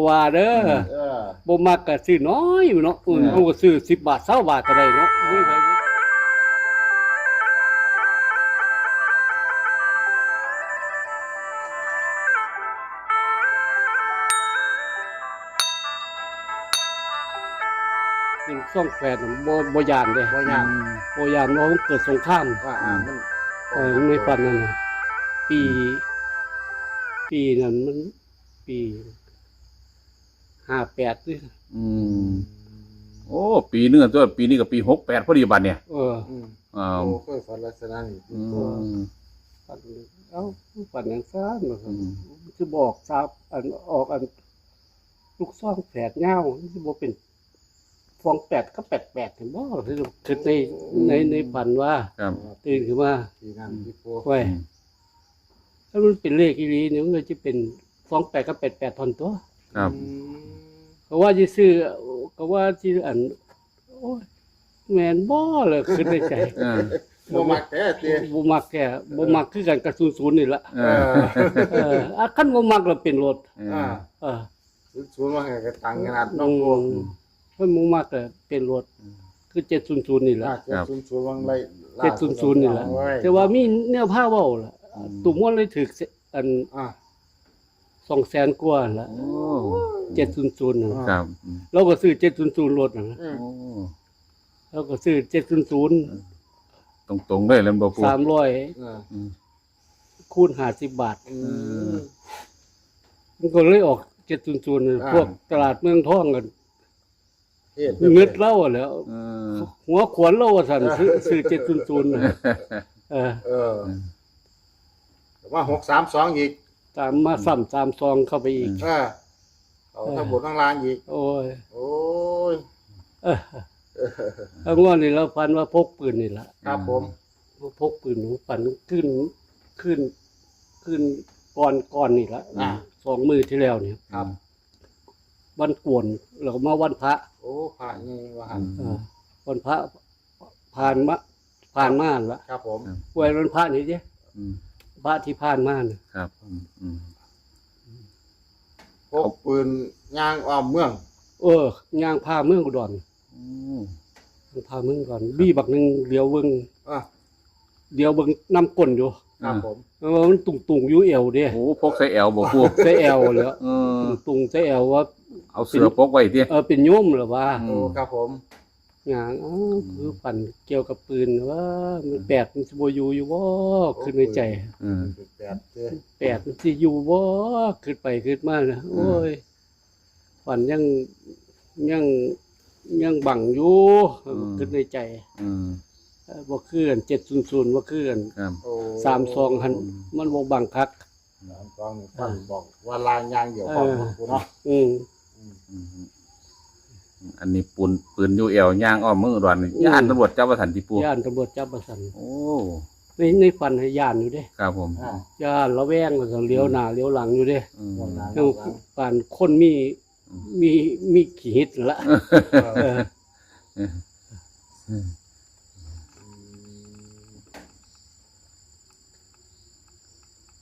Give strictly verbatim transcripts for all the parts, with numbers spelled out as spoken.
ว่าเด้อ เออ บ่มักก็ซื้อน้อยเนาะ เออ เฮาก็ซื้อสิบบาท ซาวบาทก็ได้เนาะ มีไผ เป็นซองแฝดน่ะ บ่ บ่ย้านเด้ บ่ย้าน อืม บ่ย้าน เพราะมันเกิดสงคราม อ่า อ่า มัน เออ ในฝันนั่นน่ะ ปี ปีนั้นมัน ปี ห้าแปด นี่ อืม โอ้ ปีหนึ่งอะ ตัวปีนี้ก็ปีหกแปดพอดีบัดเนี่ย เออ อืม อ่า โอ้ เคยฝันลักษณะนี้ อืม ฝัน เอ้า ฝันจั่งซั้น อืม คือบอกทราบ อัน ออกอัน ลูกซองแฝดยาว มันสิบ่เป็น สองแปด กับ แปดแปด เห็นบ่ คือ คือใน ใน ในฝันว่า ครับ ตื่นขึ้นมา ปีนั้นที่ปู โอ้ย อืม ถ้ามันเป็นเลขอีหลีนี่ มันก็จะเป็น สองแปด กับ แปดแปด ท่อนตัว ครับ อืม ก็ว่าสิซื้อ ก็ว่าสิอัน โอ้ย แม่นบ่ล่ะ คิดในใจ เออ บ่มักแท้ติ บ่มักแท้ บ่มักคือกันกับ ศูนย์ศูนย์ นี่ล่ะ เออ เออ อ่ะ คันบ่มักแล้วเป็นโลด เออ อ่า เออ ศูนย์ศูนย์ ว่าไงก็ตังขนาดเนาะ อืม ปู เพิ่นบ่มักก็เป็นโลด อืม คือ เจ็ดศูนย์ศูนย์ นี่ล่ะ อ่า ครับ เจ็ดศูนย์ศูนย์ วางไล่ เจ็ดศูนย์ศูนย์ นี่ล่ะ โอ้ย แต่ว่ามีแนวพาเว้าล่ะ อืม ตุ้มม่วนเลยถืกเส อัน อ่า สองแสนกว่าล่ะ โอ้ เจ็ดศูนย์ศูนย์ น่ะ ครับ อืม เราก็ซื้อ เจ็ดศูนย์ศูนย์ โลดน่ะ อืม โอ้ เราก็ซื้อ เจ็ดศูนย์ศูนย์ ตรงๆเลยแม่นบ่ปู่ สามร้อย เออ อืม คูณ ห้าสิบ บาท อืม เออ มันก็เลยออก เจ็ดศูนย์ศูนย์ น่ะ อ่า พวกตลาดเมืองทองกัน เฮ็ด งึดเราอะแหล้ว เออ หัวขวนเราว่าซั่น ซื้อ ซื้อ เจ็ดศูนย์ศูนย์ น่ะ เออ เออ มา หกสามสอง อีก ตามมาซ้ำ สามสอง เข้าไปอีก เออ เอาทั้งบนทั้งล่างอีก โอ้ย โอ้ย เออ แล้วงวดนี้เราฝันว่าพกปืนนี่ล่ะ ครับผม พกปืน ฝันขึ้น ขึ้น ขึ้นก่อน ก่อนนี่ล่ะ อ่า สองมื้อที่แล้วนี่ ครับ วันโกน แล้วก็มาวันพระ โอ้ พระใหญ่ว่าหั่น อืม เออ วันพระผ่านมา ผ่านมาหั่นล่ะ ครับผม ครับ วันพระนี่เด้ อืม พระที่ผ่านมาน่ะ ครับ อืม อืม พกปืนย่างอ้อมเมือง เออ ย่างผ่าเมืองอุดร อืม ผ่าเมืองอุดร ครับ มีบักหนึ่งเหลียวเบิ่ง อ่ะ เหลียวเบิ่งนำก้นอยู่ ครับผม เออ มันตุงๆอยู่เอวเด้ โอ้ พกใส่แอวบ่ปู่ ใส่แอวเลย เออ ตุงๆใส่แอวว่า เอาเสื้อปกไว้ติ เออ เป็นโยมเหรอวะ อืม โอ้ ครับผม ย่าง อ้าว อืม คือฝันเกี่ยวกับปืนว่ามัน อืม แปดมันสิบ่อยู่อยู่บ่ โอ้ คิดในใจ ปืน อืม แปดเด้ แปดมันสิอยู่บ่ คิดไปคิดมานะ อืม โอ้ย ฝันยัง ยัง ยังบังอยู่ อืม คิดในใจ อืม เอ่อ บ่คืออัน เจ็ดศูนย์ศูนย์ บ่คืออัน ครับ โอ้ สามสอง หั่น อืม มันบ่บังคัก สามสอง นี่ท่านบอกว่าลางอย่างเดียว เออ พร้อมนะปู่เนาะ อืม อืม อืม อันนี้ปืน ปืนอยู่แอวย่างอ้อมเมืองอุดรนี่ อืม ย้านตำรวจจับว่าซั่นติปู่ ย้านตำรวจจับว่าซั่น โอ้ ใน ในฝันให้ย้านอยู่เด้ ครับผม อ่า ย้านระแวงว่าซั่น เหลียวหน้าเหลียวหลังอยู่เด้ อืม ย้านหน้า แล้ว ย้านหลัง ปานคนมี อืม มี มีขี้หิดนั่นละ เออ เออ อืม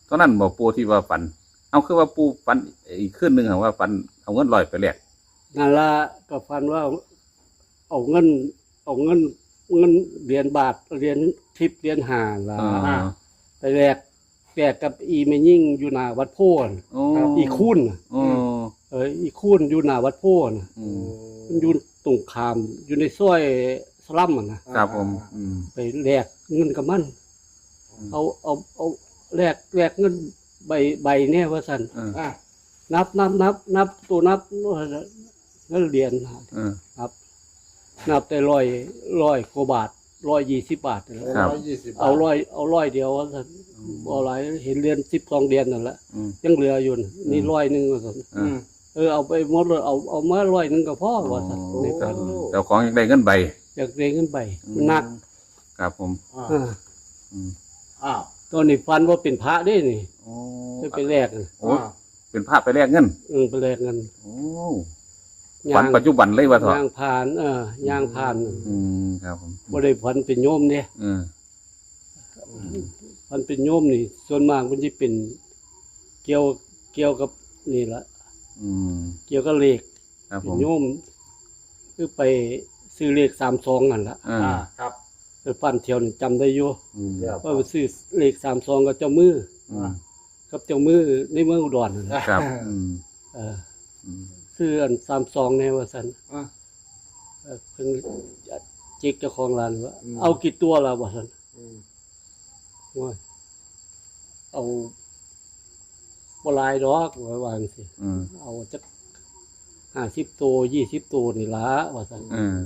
ตอนนั้นบ่ปู่ที่ว่าฝัน เอา คือว่าปู่ฝันอีกคืนหนึ่งอะ ว่าฝันเอาเงินร้อยไปแลก นั่นละ ก็ฝันว่าเอาเงิน เอาเงิน เงินเหรียญบาท เหรียญสิบ เหรียญห้าล่ะ อ่า ไปแลก แลกกับอีแม่ยิ่งอยู่หน้าวัดโพธิ์ อ๋อ อีคูนน่ะ อ๋อ เออ อีคูนอยู่หน้าวัดโพธิ์น่ะ อืม มันอยู่ตรงข้าม อยู่ในซอยสลัมอะนะ ครับผม อืม ไปแลกเงินกับมัน อืม เอา เอา เอาแลก แลกเงินใบ ใบเนี่ยว่าซั่น เออ อ่ะ นับ นับ นับ นับ ตัวนับ เงินเหรียญน่ะ เออ นับ นับแต่ร้อย ร้อยกว่าบาท ร้อยยี่สิบบาทนี่แหละ ครับ ร้อยยี่สิบบาท เอาร้อย เอาร้อยเดียวว่าซั่น อืม บ่หลาย เห็นเหรียญสิบสองเหรียญนั่นแหละ อืม ยังเหลืออยู่น่ะ อืม นี่ร้อยหนึ่งว่าซั่น อืม เออ เอาไปหมดเลย เอา เอามาร้อยหนึ่งก็พอว่าซั่น อ๋อ ในฝัน เจ้าของอยากได้เงินใบ อยากได้เงินใบ อืม หนัก ครับผม อ่า อ่า อืม อ้าว ตอนนี้ฝันว่าเป็นพระเด้นี่ โอ้ ได้ไปแลกน่ะ โอ้ อ่า เป็นพระไปแลกเงิน เออ ไปแลกเงิน โอ้ ย่าง ฝันปัจจุบันเลยว่าเถาะ ย่างผ่าน เออ ย่างผ่าน อืม ครับผม บ่ได้ฝันเป็นโยมเด้ เออ ฝันเป็นโยมนี่ ส่วนมากมันสิเป็นเกี่ยว เกี่ยวกับนี่ล่ะ อืมเกี่ยวกับเลขครับผมโยมคือไปซื้อเลขสามสองนั่นละอ่าอ่าครับไปฟันเที่ยวนี่จำได้อยู่อืมครับว่าไปซื้อเลขสามสองกับเจ้ามืออืมกับเจ้ามือในเมืองอุดรนั่นล่ะครับอืมเอออืมซื้ออันสามสองแน่ว่าซั่นอ่าเออเพิ่นจิกเจ้าของร้านว่าอืมเอากี่ตัวล่ะว่าซั่นอืม โอ้ยเอาบ่หลายดอกว่าว่าจั่งซี้อืมเอาจักห้าสิบโตยี่สิบโตนี่ล่ะว่าซั่นอืม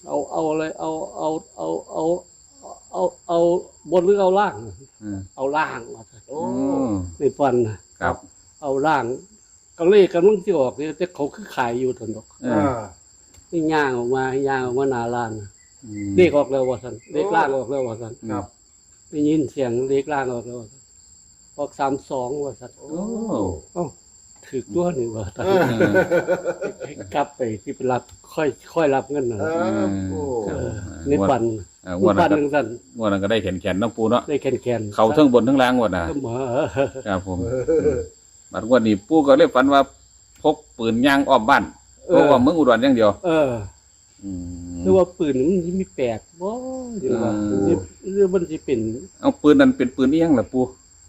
เอาเอาเลยเอาเอาเอาเอาเอาเอาบนหรือเอาล่างอืมเอาล่างว่าซั่นโอ้อืมในฝันนะครับเอาล่าง ก็เลขกำลังสิออกเนี่ยแต่เขาคือขายอยู่ซั่นดอกเออเออนี่ย่างออกมาย่างออกมาหน้าร้านน่ะอืมเลขออกแล้วว่าซั่นเลขล่างออกแล้วว่าซั่นครับได้ยินเสียงเลขล่างออกแล้วว่าซั่นออกสามสองว่าซั่นโอ้เอ้าถืกตัวนี่ว่าซั่นเออให้กลับไปที่ไปรับค่อยค่อยรับเงินน่ะเออโอ้เออในฝันเอองวดนั้นก็ฝันจั่งซั่นงวดนั้นก็ได้แขนๆเนาะปู่เนาะได้แขนๆเขาทั้งบนทั้งล่างงวดน่ะเออครับผม บัดงวดนี้ปู่ก็เลยฝันว่าพกปืนย่างอ้อมบ้านเออเพราะว่าเมืองอุดรอย่างเดียว เอออืมหรือว่าปืนมันสิมีแปดบ่หรือว่าเออหรือมันสิเป็นเอาปืนนั้นเป็นปืนอีหยังล่ะปู่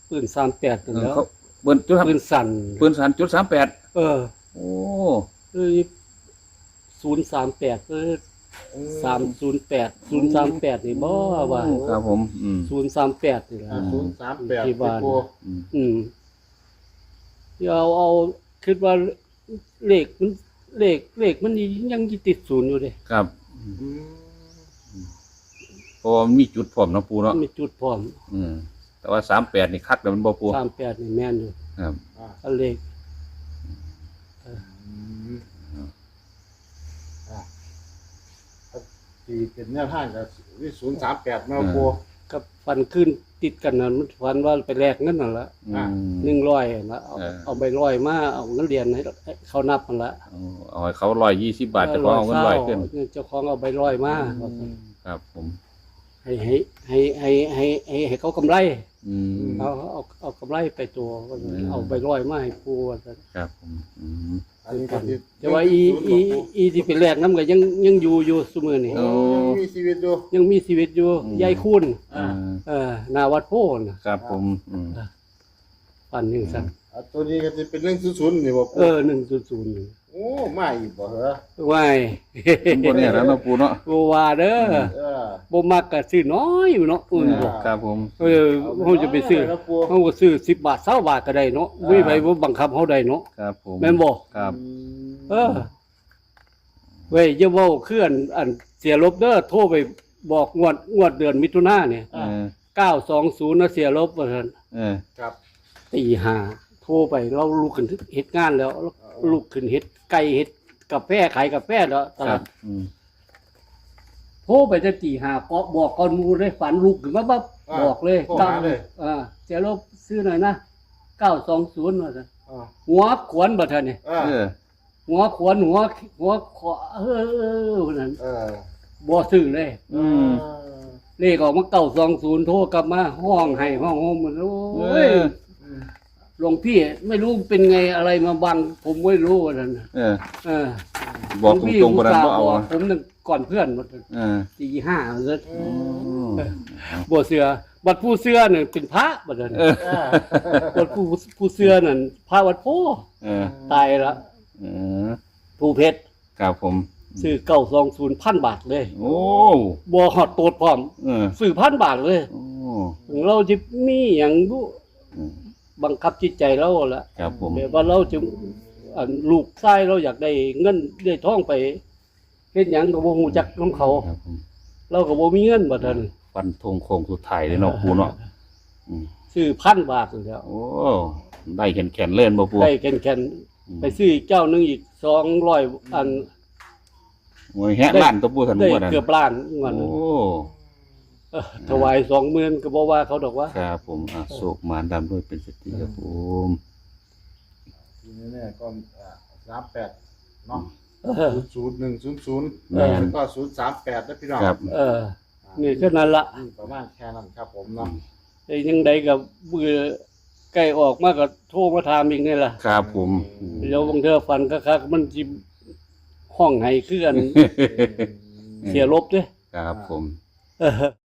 ปืนสามแปดนั่นแหล้วเออเขาปืนจุดปืนสั้นปืนสั้นจุดสามแปดเออโอ้เออศูนย์สามแปดเออสามศูนย์แปดศูนย์สามแปดนี่บ่ว่าโอ้ครับผมอืมศูนย์สามแปดนี่ล่ะอ่าศูนย์สามแปดที่บ้านปู่อืม อืม เดี๋ยวเอาเอาคิดว่าเลขมันเลขเลขมันนี่ยังสิติดศูนย์อยู่เด้ครับอืมเพราะว่ามันมีจุดพร้อมเนาะปู่เนาะมีจุดพร้อมอืมแต่ว่าสามแปดนี่คักแล้วมันบ่ปู่สามแปดนี่แม่นอยู่ครับอ่าอันเลขเอออืม อ่ะตีเป็นแนวทางกับวิศูนย์สามแปดมาโกกับฟันขึ้นติดกันนั้นมันฟันว่าไปแลกเงินนั่นละอืมหนึ่งร้อยนั่นละเอาเออเอาใบร้อยมาเอาเงินเหรียญให้ให้เขานับนั่นละเอาเอาให้เขาร้อยยี่สิบาทแต่พอเอาเงินร้อยขึ้นเจ้าของเอาใบร้อยมาครับผมให้ให้ให้ให้ให้ให้ให้เขากำไรอืมเอาเอาเอากำไรไปตัวอืมเอาใบร้อยมาให้ปู่ว่าซั่นครับผมอืม อันนี้ก็สิแต่ว่าอีอีอีที่ไปแลกนำก็ยังยังอยู่อยู่ซุมื้อนี้โอ้ยังมีชีวิตอยู่ยังมีชีวิตอยู่อืมยายคูณอ่าเออหน้าวัดโพธิ์น่ะครับผมอืมฝันจั่งซั่นอ่าตัวนี้ก็สิเป็นหนึ่งศูนย์ศูนย์นี่บ่ปู่เออหนึ่งศูนย์ศูนย์นี่โอ้มาอีกบ่เหรอว้ายมันบ่แน่แล้วเนาะปู่เนาะบ่ว่าเด้อเออบ่มักก็ซื้อน้อยอยู่เนาะอื่นบ่ครับผมเออเฮาจะไปซื้อเฮาก็ซื้อสิบบาทซาวบาทก็ได้เนาะบ่มีไผบ่บังคับเฮาได้เนาะครับผมแม่นบ่ครับ เออเว้ยอย่าเว้าคืออันอันเสียลบเด้อโทรไปบอกงวดงวดเดือนมิถุนาเนี่ยเออเก้าสองศูนย์นะเสียลบว่าซั่นเออครับตีห้าโทรไปเราลุกขึ้นเฮ็ดงานแล้วลุกขึ้นเฮ็ดไก่เฮ็ดกาแฟขายกาแฟเนาะตลาดอืมโทรไปแต่ตีห้าก็บอกก่อนหมู่เลยฝันลุกขึ้นมาปั๊บบอกเลยโทรหาเลยเก้าอ่าเสียลบซื้อหน่อยนะเก้าสองศูนย์ว่าซั่นอ่าหัวขวนบัดเทื่อนี่เออ หัวขวนหัวหัวขอเออเออนั่นเออบ่ซื้อเลยอืมเออเลขออกมาเก้าสองศูนย์โทรกลับมาห้องไห้ห้องโฮมมันโอ้ยเออหลวงพี่ไม่รู้เป็นไงอะไรมาบังผมไม่รู้ว่าซั่นน่ะเออเออบอกตรงๆหลวงพี่อุตส่าห์บ่เอาบอกผมนั่นก่อนเพื่อนหมดเออตีห้าเลยอืมบ่เชื่อบัดผู้เชื่อเนี่ยเป็นพระบัดนั้นเออบัดผู้ผู้เชื่อนั่นพระวัดโพธิ์เออตายละ เออผู้เพชรครับผมซื้อเก้าสองศูนย์พันบาทเลยโอ้บ่ฮอดโตดพร้อมเออซื้อพันบาทเลยโอ้เราจะมีหยังรู้อืมบังคับจิตใจเราละครับผมแบบว่าเราจะอันลูกชายเราอยากได้เงินได้ทองไปเฮ็ดหยังก็บ่ฮู้จักนำเขาครับผมเราก็บ่มีเงินบัดนั้นฟันธงโค้งสุดท้ายเลยเนาะปู่เนาะอืมซื้อพันบาทนั่นแหล้วโอ้ได้แขนๆเลยบ่ปู่ได้แขนๆ อืมไปซื้ออีกเจ้าหนึ่งอีกสองร้อยอันโอ้ยแฮะได้ล้านตัวปู่ท่านได้งวดนั้นเกือบล้านงวดนั้นโอ้เออถวายสองหมื่นก็บ่ว่าเขาดอกว่าครับผมอ่ะโชคหมานร่ำรวยเป็นเศรษฐีครับผมทีนี้เนี่ยก็อ่าสามแปดเนาะเออศูนย์ศูนย์หนึ่งศูนย์ศูนย์แม่นแล้วก็ศูนย์สามแปดนะพี่น้องครับเอออ่านี่เท่านั้นละอืมประมาณแค่นั้นครับผมเนาะอืมแต่ยังใดก็เบื่อ ใกล้ออกมาก็โทรมาถามอีกนี่ล่ะ ครับผม เดี๋ยวบางเทื่อฝันคักๆมันสิห้องไห้คือกัน เสียลบเด้ ครับผม เออ